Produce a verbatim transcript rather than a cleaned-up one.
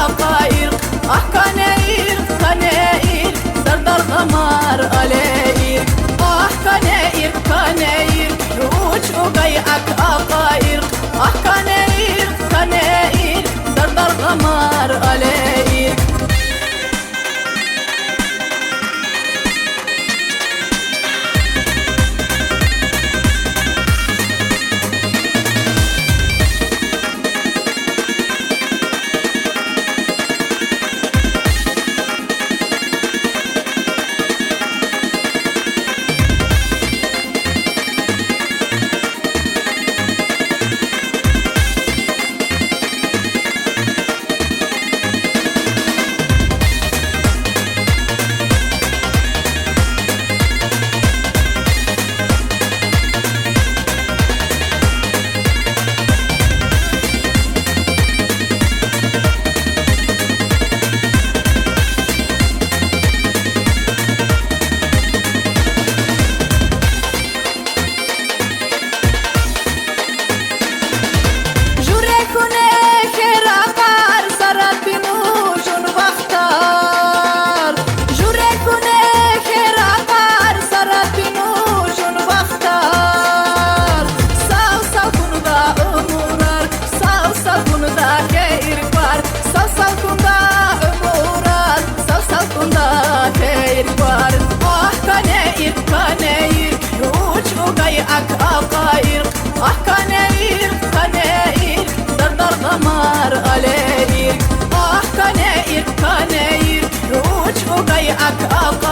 Ахъа иркъ, ахъ кане иркъ, кане иркъ, дар-дар гъамар але иркъ. Ахъ кане иркъ, кане иркъ, гьуч угай ахъ ахъа иркъ. Ахъ кане иркъ, кане иркъ, дар-дар гъамар але иркъ. Журехуне херахъар, сарапи нужун вахтар. Журехуне херахъар, сарапи нужун вахтар. Сал-салкун ба умурар, сал-салкун ба хейрбар, сал-салкун ба умурар, сал-салкун ба хейрбар. Ахъ кане иркъ, кане иркъ, гьуч угай ахъ ахъа иркъ. Ахъ кане иркъ, кане иркъ, дар-дар гъамар але иркъ. Ахъ кане иркъ, кане иркъ, гьуч угай ахъ ахъ